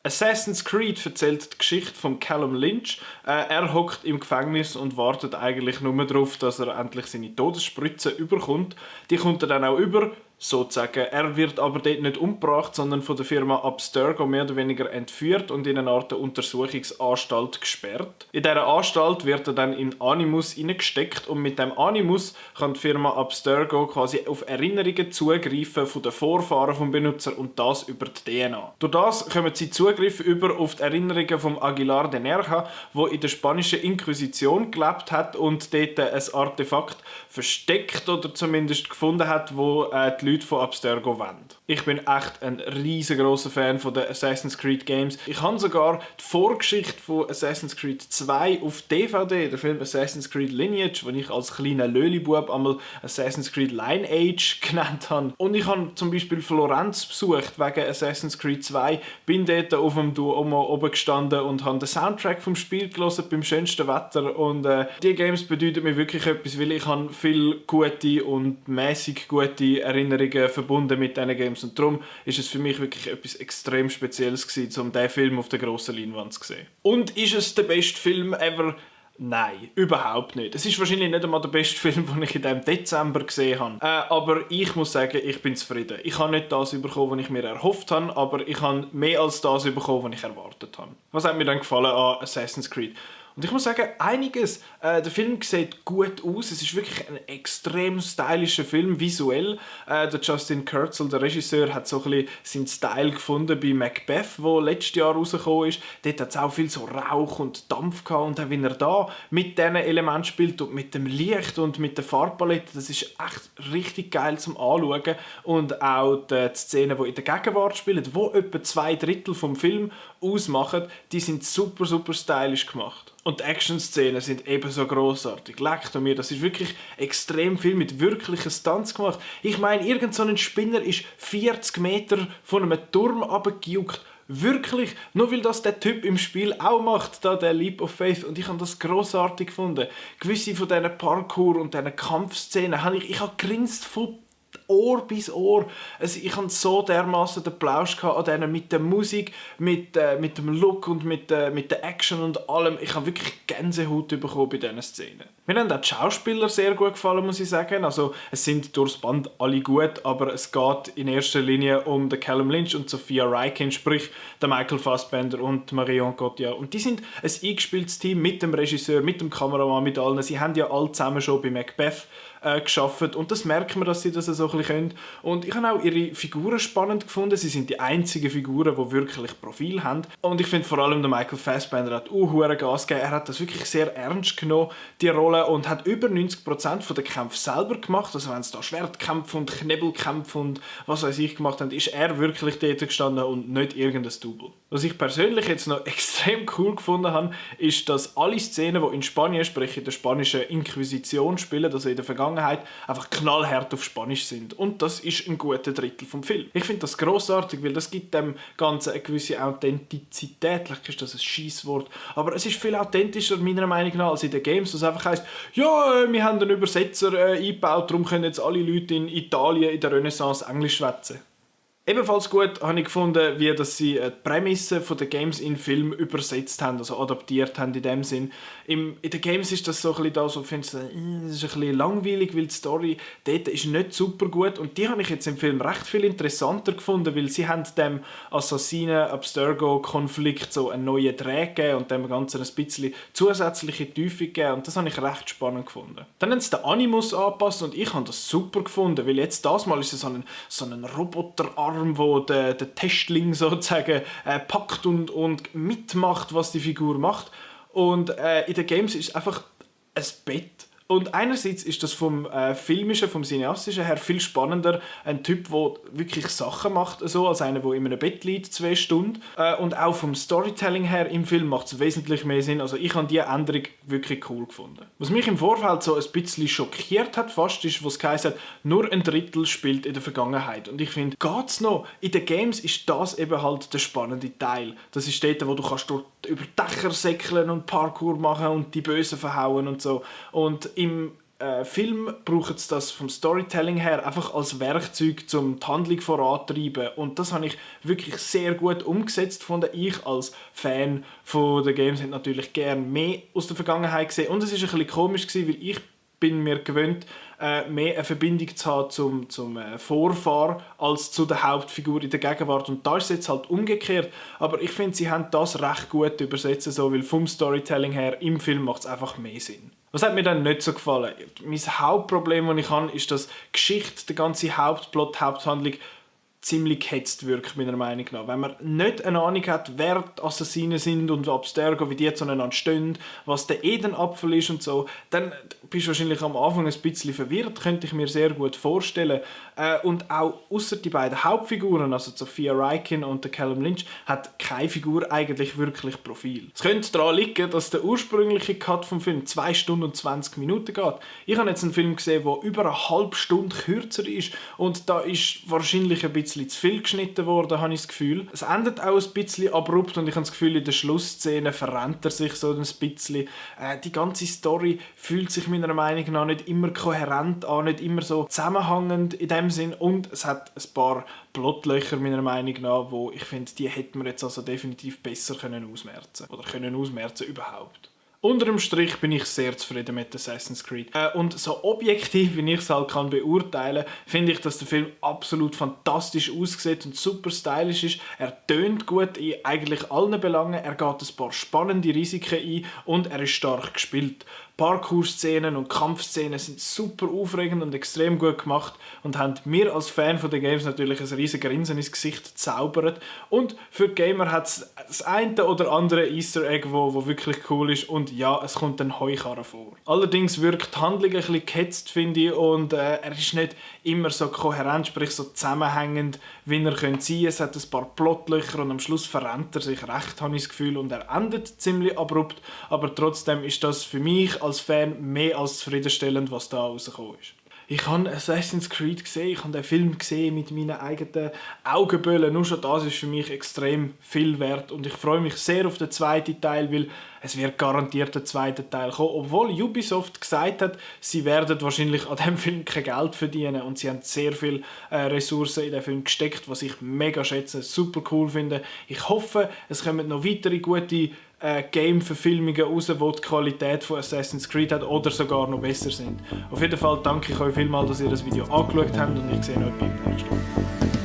Assassin's Creed erzählt die Geschichte von Callum Lynch. Er hockt im Gefängnis und wartet eigentlich nur darauf, dass er endlich seine Todesspritze überkommt. Die kommt er dann auch über, sozusagen. Er wird aber dort nicht umgebracht, sondern von der Firma Abstergo mehr oder weniger entführt und in eine Art Untersuchungsanstalt gesperrt. In dieser Anstalt wird er dann in Animus hineingesteckt und mit dem Animus kann die Firma Abstergo quasi auf Erinnerungen zugreifen von den Vorfahren des Benutzer und das über die DNA. Durch das kommen sie Zugriff über auf die Erinnerungen von Aguilar de Nerja, der in der spanischen Inquisition gelebt hat und dort ein Artefakt versteckt oder zumindest gefunden hat, wo die Leute von Abstergo wollen. Ich bin echt ein riesengroßer Fan von den Assassin's Creed Games. Ich habe sogar die Vorgeschichte von Assassin's Creed 2 auf DVD, der Film Assassin's Creed Lineage, den ich als kleiner Löli-Bub einmal Assassin's Creed Lineage genannt habe. Und ich habe zum Beispiel Florenz besucht wegen Assassin's Creed 2, bin dort auf dem Duomo oben gestanden und habe den Soundtrack vom Spiel gehört beim schönsten Wetter. Und die Games bedeuten mir wirklich etwas, weil ich habe viel gute und mäßig gute Erinnerungen verbunden mit diesen Games. Und darum ist es für mich wirklich etwas extrem Spezielles gewesen, um diesen Film auf der grossen Leinwand zu sehen. Und ist es der beste Film ever? Nein, überhaupt nicht. Es ist wahrscheinlich nicht einmal der beste Film, den ich in diesem Dezember gesehen habe. Aber ich muss sagen, ich bin zufrieden. Ich habe nicht das bekommen, was ich mir erhofft habe, aber ich habe mehr als das bekommen, was ich erwartet habe. Was hat mir dann gefallen an Assassin's Creed? Und ich muss sagen, einiges. Der Film sieht gut aus. Es ist wirklich ein extrem stylischer Film, visuell. Der Justin Kurzel, der Regisseur, hat so ein bisschen seinen Style gefunden bei Macbeth, wo letztes Jahr rausgekommen ist. Dort hat es auch viel so Rauch und Dampf gehabt. Und auch wenn er da mit diesen Elementen spielt und mit dem Licht und mit der Farbpalette, das ist echt richtig geil zum Anschauen. Und auch die Szenen, die in der Gegenwart spielen, wo etwa 2/3 vom Film ausmachen, die sind super, super stylisch gemacht. Und die Action-Szenen sind ebenso grossartig. Leckt mir, das ist wirklich extrem viel mit wirklichen Stunts gemacht. Ich meine, irgend so ein Spinner ist 40 Meter von einem Turm runtergejuckt. Wirklich, nur weil das der Typ im Spiel auch macht, da der Leap of Faith. Und ich habe das grossartig gefunden. Gewisse von diesen Parkour- und diesen Kampfszenen habe ich habe grinst von Ohr bis Ohr. Also ich hatte so dermaßen den Plausch an denen, mit der Musik, mit dem Look und mit der Action und allem. Ich habe wirklich Gänsehaut bekommen bei diesen Szenen. Mir haben auch die Schauspieler sehr gut gefallen, muss ich sagen. Also es sind durchs Band alle gut, aber es geht in erster Linie um den Callum Lynch und Sophia Ryken, sprich der Michael Fassbender und Marion Cotillard. Und die sind ein eingespieltes Team mit dem Regisseur, mit dem Kameramann, mit allen. Sie haben ja alle zusammen schon bei Macbeth geschafft und das merkt man, dass sie das so ein bisschen können. Und ich habe auch ihre Figuren spannend gefunden. Sie sind die einzigen Figuren, die wirklich Profil haben. Und ich finde vor allem, der Michael Fassbender hat hure Gas gegeben. Er hat das wirklich sehr ernst genommen, die Rolle, und hat über 90% der Kämpfe selber gemacht. Also wenn es da Schwertkämpfe und Knebelkämpfe und was weiß ich gemacht haben, ist er wirklich dort gestanden und nicht irgendein Double. Was ich persönlich jetzt noch extrem cool gefunden habe, ist, dass alle Szenen, die in Spanien, sprich in der spanischen Inquisition spielen, also in der Vergangenheit, einfach knallhart auf Spanisch sind. Und das ist ein guter Drittel vom Film. Ich finde das grossartig, weil das gibt dem Ganzen eine gewisse Authentizität. Vielleicht ist das ein Scheisswort, aber es ist viel authentischer meiner Meinung nach als in den Games, das einfach heisst, ja, wir haben einen Übersetzer eingebaut, darum können jetzt alle Leute in Italien in der Renaissance Englisch schwätzen. Ebenfalls gut habe ich gefunden, wie dass sie die Prämisse der Games in Film übersetzt haben, also adaptiert haben in dem Sinn. In den Games ist das so ein bisschen da, so findest du, das ist ein bisschen langweilig, weil die Story dort ist nicht super gut, und die habe ich jetzt im Film recht viel interessanter gefunden, weil sie haben dem Assassinen-Abstergo-Konflikt so einen neuen Dreh gegeben und dem Ganzen ein bisschen zusätzliche Tiefe gegeben, und das habe ich recht spannend gefunden. Dann haben sie den Animus angepasst und ich habe das super gefunden, weil jetzt das Mal ist es so ein Roboterarm, wo der Testling sozusagen packt und mitmacht, was die Figur macht. Und in den Games ist es einfach ein Bett. Und einerseits ist das vom filmischen, vom cineastischen her viel spannender. Ein Typ, der wirklich Sachen macht, so als einer, der in einem Bett liegt, 2 Stunden. Und auch vom Storytelling her im Film macht es wesentlich mehr Sinn. Also ich habe diese Änderung wirklich cool gefunden. Was mich im Vorfeld so ein bisschen schockiert hat, fast, ist, was geheißen hat, nur ein Drittel spielt in der Vergangenheit. Und ich finde, geht's noch? In den Games ist das eben halt der spannende Teil. Das ist dort, wo du kannst dort über Dächer säckeln und Parkour machen und die Bösen verhauen und so. Und im Film braucht es das vom Storytelling her einfach als Werkzeug, um die Handlung vorantreiben. Und das habe ich wirklich sehr gut umgesetzt von ich als Fan von den Games hätte natürlich gerne mehr aus der Vergangenheit gesehen. Und es ist ein bisschen komisch gewesen, weil ich bin mir gewöhnt, mehr eine Verbindung zu haben zum Vorfahr als zu der Hauptfigur in der Gegenwart. Und da ist es jetzt halt umgekehrt. Aber ich finde, sie haben das recht gut übersetzt, so, weil vom Storytelling her im Film macht es einfach mehr Sinn. Was hat mir dann nicht so gefallen? Mein Hauptproblem, das ich habe, ist, dass die Geschichte, der ganze Hauptplot, die Haupthandlung ziemlich gehetzt wirkt, meiner Meinung nach. Wenn man nicht eine Ahnung hat, wer die Assassinen sind und Abstergo, wie die zueinander stehen, was der Edenapfel ist und so, dann bist du wahrscheinlich am Anfang ein bisschen verwirrt, könnte ich mir sehr gut vorstellen. Und auch ausser die beiden Hauptfiguren, also Sophia Rykin und der Callum Lynch, hat keine Figur eigentlich wirklich Profil. Es könnte daran liegen, dass der ursprüngliche Cut vom Film 2 Stunden und 20 Minuten geht. Ich habe jetzt einen Film gesehen, der über eine halbe Stunde kürzer ist und da ist wahrscheinlich ein bisschen zu viel geschnitten worden, habe ich das Gefühl. Es endet auch ein bisschen abrupt und ich habe das Gefühl, in der Schlussszene verrennt er sich so ein bisschen. Die ganze Story fühlt sich meiner Meinung nach nicht immer kohärent an, nicht immer so zusammenhängend in dem Sinn und es hat ein paar Plotlöcher meiner Meinung nach, wo ich finde, die hätten wir jetzt also definitiv besser ausmerzen oder können ausmerzen überhaupt. Unter dem Strich bin ich sehr zufrieden mit Assassin's Creed. Und so objektiv, wie ich es halt kann beurteilen, finde ich, dass der Film absolut fantastisch aussieht und super stylisch ist. Er tönt gut in eigentlich allen Belangen, er geht ein paar spannende Risiken ein und er ist stark gespielt. Parkour-Szenen und Kampfszenen sind super aufregend und extrem gut gemacht und haben mir als Fan von den Games natürlich ein riesiges Grinsen ins Gesicht gezaubert. Und für die Gamer hat es das eine oder andere Easter Egg, wo wirklich cool ist und ja, es kommt ein Heukarren vor. Allerdings wirkt die Handlung ein bisschen gehetzt, finde ich, und er ist nicht immer so kohärent, sprich so zusammenhängend, wie er sein könnte. Es hat ein paar Plotlöcher und am Schluss verrennt er sich recht, habe ich das Gefühl, und er endet ziemlich abrupt, aber trotzdem ist das für mich als Fan mehr als zufriedenstellend, was da rausgekommen ist. Ich habe Assassin's Creed gesehen, ich habe den Film gesehen mit meinen eigenen Augenböllen. Nur schon das ist für mich extrem viel wert und ich freue mich sehr auf den zweiten Teil, weil es wird garantiert der zweite Teil kommen. Obwohl Ubisoft gesagt hat, sie werden wahrscheinlich an diesem Film kein Geld verdienen und sie haben sehr viele Ressourcen in den Film gesteckt, was ich mega schätze, super cool finde. Ich hoffe, es kommen noch weitere gute Game-Verfilmungen raus, die die Qualität von Assassin's Creed hat oder sogar noch besser sind. Auf jeden Fall danke ich euch vielmals, dass ihr das Video angeschaut habt und ich sehe euch beim nächsten Mal.